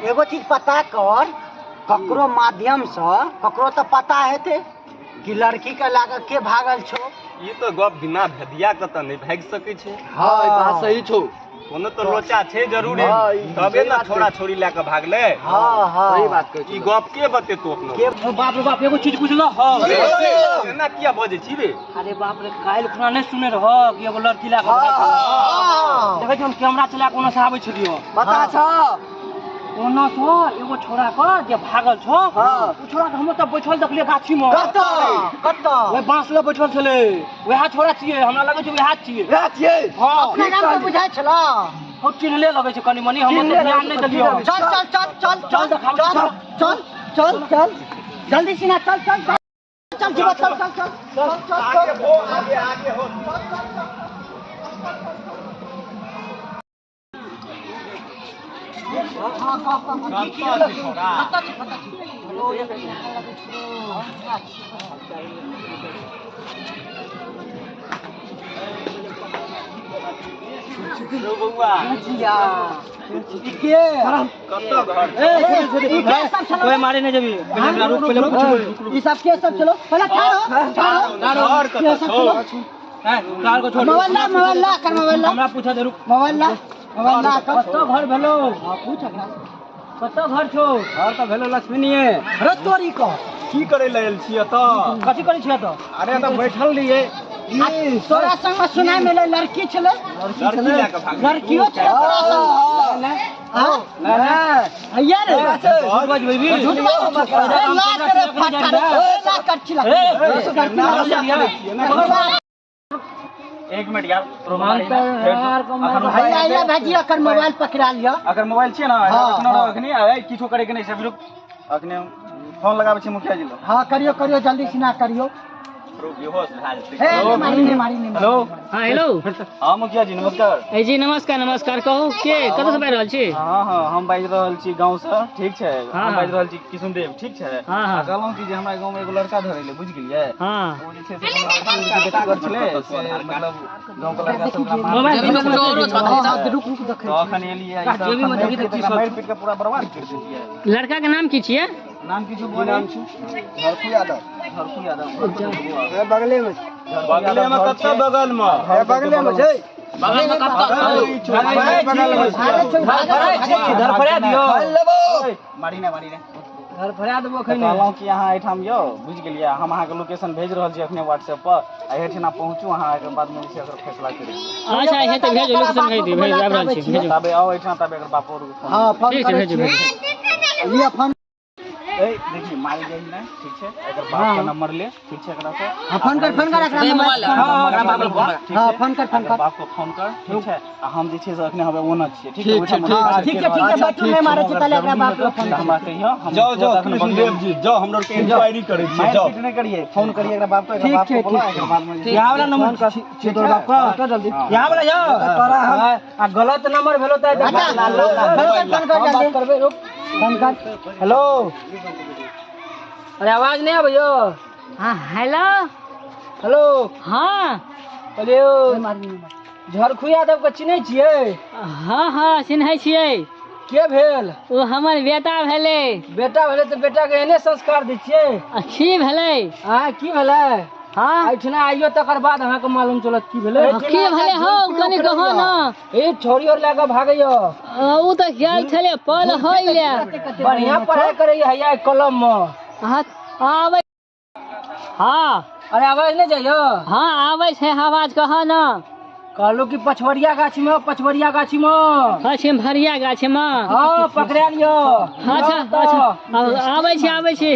एगो चीज पता कर, ककरो माध्यम से ककरो तऽ पता हेतै कि लड़की के लाग के भागल छौ। ई तऽ गप बिना भेदिया के तऽ नहि भागि सकै छै। हँ, ई बात सही छौ। कोनो तऽ लोचा छै जरूरे, हँ, ई तबे सही ने बात छोड़ा छोड़ी लए कऽ भागलै। हँ हँ, सही बात कहै ई छौ। गप के बतेतौ अपनो? के? ओ बाप रे बाप, एगो चीज बुझलो हौ? एना किया बजै छी रे? अरे बाप रे, काल्हि खुना नहि सुने रह कि एगो लड़की लए कऽ भागि गेलै? हँ। देखै छी, हम कैमरा चला कऽ ओना से आबै छलियो। पता छौ? ओना से एगो छोड़ा के जे भागल छौ, हँ। ओ छोड़ा के हम ओतऽ बैठल देखलियै गाछी मे। कतऽ कतऽ? ओहि बाँस लग बैठल छलै। वएह छोड़ा छियै, हमरा लगै छै वएह छियै। वएह छियै। हँ। अपना नाम के बुझाइ छलौ? हम चिन्हले लगै छै कनि मनि, हम ओते ध्यान नहि देलियै। चल चल चल चल चल चल चल चल चल, जल्दी सिन्हा, चल चल चल चल जीवा, चल चल चल चल चल चल। आगे आगे हो। हँ, कह कह, की की कतऽ छै, कतऽ छै? रौ बौआ। जिया, ई के? कतऽ घर? ई के सब छलौ? ओए, मारे नहि जेबी पहिले, रुक, पहिले पूछ। ई सब के सब छलौ? पहिले ठाढ़ हो, ठाढ़ हो। घर के कतऽ सब छौ? छलौ? हैं, कार को छोड़। मोबाइल ला, मोबाइल ला कर, मोबाइल ला। हमरा पूछा दे, रुक। मोबाइल ला, मोबाइल ला कर। कतऽ घर भेलो? हाँ, पूछ एकरा। कतऽ घर छौ? घर तऽ भेलो लक्ष्मीनिये। अरे तोरी कह। की करै लए आयल छी एतऽ? कथी करै छियै एतऽ? अरे, तऽ बैठल रहियै। आ तोरा संग मे सुनाय मिले लड़की छलै। लड़की लए कऽ भागलै? लड़कियो छलै तोरा संग? हाँ? हैया रे। झूठ बजबै भी। झूठ बाजै छौ। ए, ला करे फटका रे। ए, ला करची ला। ए, एक मिनट यार, हैया हैया भाजी, एकर मोबाइल पकड़ा लिअ। अगर मोबाइल छियै ने? हँ, अखनो हँ। अखनी आय किछो करे के नहि छै, रुक, अखने फोन लगाबै छी मुखिया जी लग। हाँ, करियो करियो, जल्दी सिना करियो। रौ, बेहोश भए जेतै। हे, नहीं मारी, नहीं मारी, नहीं मारी। हेलो। हाँ, हेलो। हाँ मुखिया जी, नमस्कार। ए जी, नमस्कार नमस्कार, कहू के कतऽसँ बाजि रहल छी? हाँ हाँ, हम बाजि रहल छी गाँव से, ठीक छै? हाँ। हम बाजि रहल छी किशुनदेव, ठीक छै? हाँ, हाँ। आ कहलहुँ कि जे हमरा गाँव मे एगो लड़का धरेलै, बुझि गेलियै? हाँ। ओ जे छै से कोनो बेटीगर छलै से, मतलब गाँव के लड़का सब ओकरा मार मोबाइल हाँ हाँ, रुक रुक, देखै तऽ अखन एलियै ई सब, जेबी मे देखी तऽ की सब मारि पीट के पूरा बर्बाद करि देलियै। लड़का के नाम की छियै? नाम किछु बोले? नाम छौ झरकू यादव। झरकू यादव। बगले मे। बगले मे कतऽ? बगल मे? बगले मे छै। बगल मे कतऽ? भागै छौ, भागै छौ। धरफड़ा दियौ। लेबो। मारी ने, मारी ने। धरफड़ा देबो तऽ एखन। कहलहुँ कि अहाँ एहिठाम यौ, बुझि गेलियै? हम अहाँके लोकेशन भेज रहल छी अखने व्हाट्सएप पर, आ एहिठिना पहुँचू अहाँ, एकर बादमे जे छै एकर फैसला करी। अच्छा, हे तऽ भेजू, लोकेशन भेज दियौ, भेजू, आबि रहल छी, भेजू। ताबे आउ एहिठिना, ताबे एकर बापो आरके फोन। हाँ, फोन ठीक छै, करै भेजू। छियै। भेजू। लिअ फोन। ए देखी, मारि जाइ नहि, ठीक छै? एकर बाप के नंबर ले, ठीक छै? एकरा से हाँ, फोन कर, फोन कर एकरा मोबाइल। ठीक हाँ, छै? फोन कर, फोन एकर कर। बाप के फोन कर, ठीक छै? आ हम जे छै से अखने हमे ओना छियै, ठीक छै? ओहिठाम हाँ, ठीक छै, ठीक छै, बैठू, नहि मारै छै ताले एकरा बाप के फोन तऽ हमरा कहियो, हम जाओ जाओ। तुरंत अखने कृष्णदेव जी, जाओ, हमरा आरके इंक्वायरी करै छियै, मारि जाओ। पीट नहि करियै, फोन करियै एकरा बाप के, एकर ठीक बाप के छै, बोला, ठीक एकर बाद में जे यहाँ वाला नंबर छियै तोर बाप के? जल्दी। यहाँ वाला यौ, आ गलत नंबर भेलो तऽ अच्छा, फोन कर, फोन कर हम बात जल्दी। करबै, रुक। फोन कर। हेलो, अरे आवाज नहि आबै यौ। हाँ, हेलो। हेलो। हाँ। कहलियौ, नहीं मारी, नहीं मारी। झरखू यादव के चिन्है छियै? हाँ हाँ, चिन्है छियै। के भेल? ओ हमर बेटा भेलै। बेटा भेलै तऽ बेटा के एहने संस्कार दै छियै? आ की भेलै? आ की भेलै? हाँ। एहिठिना आइयो, तकर बाद अहाँके मालूम चलत की भेलै। आ की भेलै हौ, कनि कहऽ ने। ए, छोरी और लए कऽ भागैयो। ओ तऽ गेल छलै पल होइ ले। बढ़िया पढ़ाइ करैया, हैया कलम मे। हाँ, आबै, हाँ। अरे, आवाज नहि जाइयो? हाँ, आबै छै आवाज, कहऽ ने। कहलहुँ कि पछवरिया गाछी मे, पछवरिया गाछी मे। पश्चिम भरिया गाछी मे। हाँ, पकड़ा लियो। अच्छा अच्छा, आबै छी, आबै छी।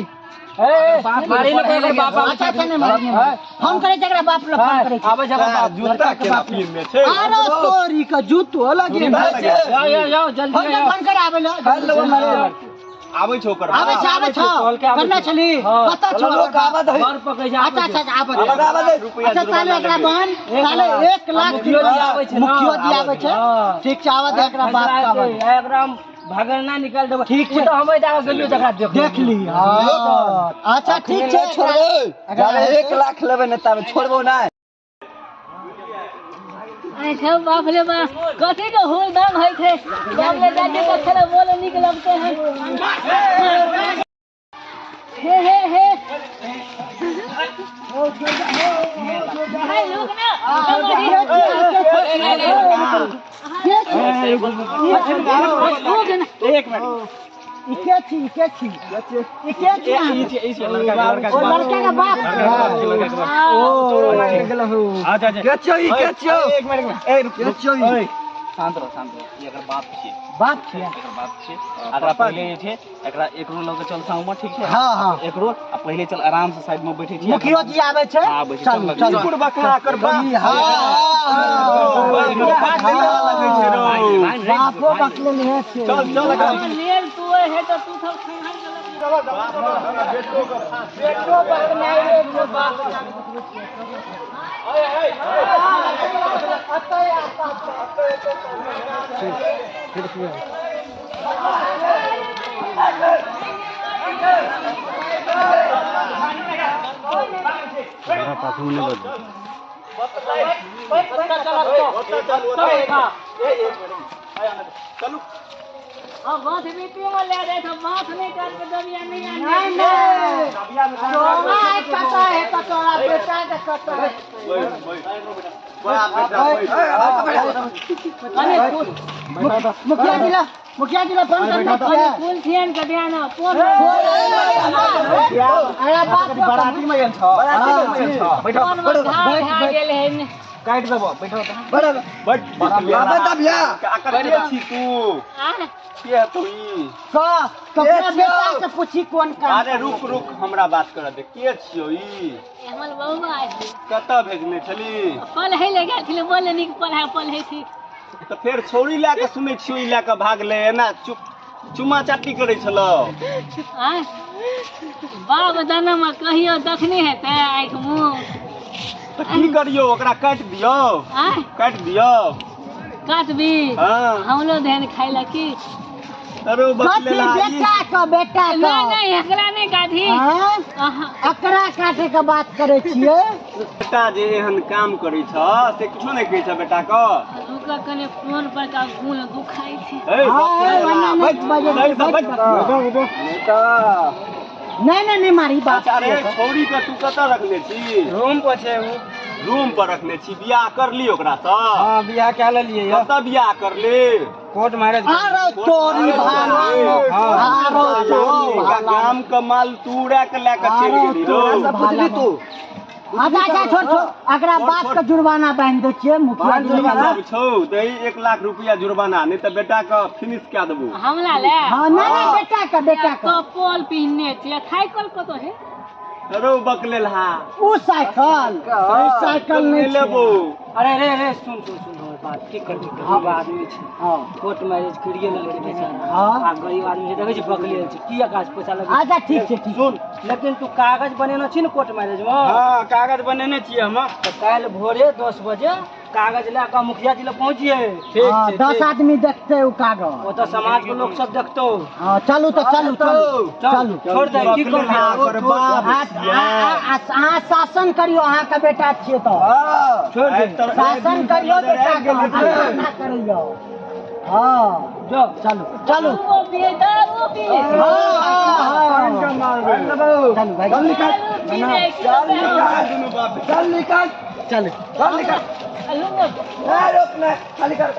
ए, मारी ने एकर बाप आबै। अच्छा अच्छा, नहीं मारी, नहीं मारी। फोन करै छै एकरा बाप लग, फोन करै छै। आबै छै एकर बाप। जूता केना पिन्हने छै? अरे तोरी के, जूतो अलग है। जाओ जाओ जाओ, जल्दी फोन कर, आउ। फोन कर, आबै ल। आबै छौ ओकर आबै बाप? छै, आबै छौ। कहलकै आबै करने छै। छली? हाँ। कतऽ छौ? लोक आबत है। घर पकड़ै छै, अच्छा आबै अच्छा छै। अच्छा, आबै छै। रुपैआ अच्छा, ताले जुर्माना एकरा लेबै। बहन ताले 1 लाख। मुखियो जी आबै छै ने? मुखियो जी आबै छै। हाँ। ठीक छै, आबऽ दे एकरा बाप के, आबऽ दे। एकरा हम भागलना निकालि देबै। ठीक छै। ओ तऽ हम जाके गेलियो तकरा देख देख ली। हाँ, अच्छा, ठीक छै। छोड़बै, जाबे 1 लाख लेबै ने ताबे छोड़बो नहि। अरे बाप रे बाप, कथी के होल दाम है थे बाप रे, जाके कथरा बोल निक लगते हैं। हे हे हे भाई लोग ना एक मिनट, इके छी इके छी इके छी ई लड़का ओ लड़का का बाप। ओ अच्छा अच्छा के छियौ ई, के छियौ? एक मिनट, ए रुक, के छियौ ई? ओए, शांत रहो शांत रहो। ई एकर बाप छियै, बाप छियै, एकर बाप छियै। एकरा पहिले जे छै एकरा एकरो लऽ के चल संगमे, ठीक छै? हां हां एकरो आ पहिले चल आराम से साइड में बैठे छी। मुखियो जी आबै छै, आबै छै, चलू चल, चलू। कुकुर बकरा कर बाप। हां लगै छै रौ। बापो बकले नहीं छै। चल चल एकरा। लेल तू है तो तू सब खंघार के बेटो बकनाई रे बाप। अब बात बीती में ले जाए तो बात नहीं करके दबिया नहीं आने। नहीं नहीं, तोरा है कटा है तो तोरा बेटा के कटा है। मुखिया जिला, मुखिया जिला फोन करना। कुल थियन के ध्यान फोन। अरे बाप बराती में गेल छ, बराती में गेल छ, बैठो फोन में घा गेल है। काट देबो, बैठो बैठ। आबै तब या। आकर के छी तू के है तू ई? का अपना बेटा से पूछी कौन काम। अरे रुक रुक, हमरा बात कर दे। के छियौ ई? हमर बउआ है। कतऽ भेजने छली? पढ़ै ले गेल छलै, बोले नीक पढ़ा पढ़ै छी। तऽ फेर छौड़ी लए कऽ सुनै छियौ ई लए कऽ भागलै, एना चुप चुमा चाटी करै छलौ? आँय बाप दाना में कहियो देखने हेतै आँखि मुँह। तऽ की करियौ, ओकरा काटि दियौ? आँय काटि दियौ? काटबी? हँ। हमरो धन खाइ लए की? अरे कथी बेटा का, बेटा का? नहीं नहीं, एकरा नहीं काटही। एकरा काटे के बात करै छियै। बेटा जे एहन काम करै छ से किछो नहि कहै छ बेटा के? रुक कने फोन पर का गुण दुखाइ छै। नहीं नहीं नहीं मारी बात। अरे छौड़ी के तू कतऽ रखने छी? रूम पर छै उ। रूम पर रखने छी। बियाह कर ली ओकरा सँ? हां बियाह कै लेलियै। कतऽ बियाह कर ली? Court marriage. अरे तोरी भाला, अरे तोरी भाला, गाम के माल तू उड़ा के लए के चलि गेली रौ। बुझली तू? अच्छा अच्छा छोड़ छोड़, एकरा बाप के जुर्माना बान्हि दै छियै मुखिया जी। छौ दही 1 लाख रुपया जुर्माना, नहीं तऽ बेटा के फिनिश कए देबौ। हमला ले? हां नहीं नहीं, बेटा के, बेटा के कपल पिन्हने छियै, साइकिल कतौ है? रौ बकलेल हा उ साइकिल, उ साइकिल नहीं लेबौ। अरे रे रे सुन सुन सुन, हमर बात की करबी? गरीब आदमी छै, कोर्ट मैरिज करिए लेलकै बेचारा। आ गरीब आदमी छै, देखै छी बकलेल छै, की आकाश पैसा लगै। अच्छा ठीक छै ठीक। सुन, लेकिन तू कागज बनेने छी ने कोर्ट मैरिज में? हां कागज बनेने छियै हम। तऽ काल्हि भोरे 10 बजे कागज लए कऽ मुखिया जी लग पहुँचियै। ठीक छै। 10 आदमी देखते उ कागज, ओतऽ समाज के लोग सब देखतौ। हां चलू तऽ चलू चलू चलू। छोड़ दे, की करबी? अहाँ शासन करियौ, अहाँके बेटा छियै तऽ छोड़ दे, शासन करियौ बेटा के, ना करियौ। हां जाओ चलू चलू। चलू भाई, चल निकल, चल निकल, चल चल निकल। नहीं रोकना, खाली कर।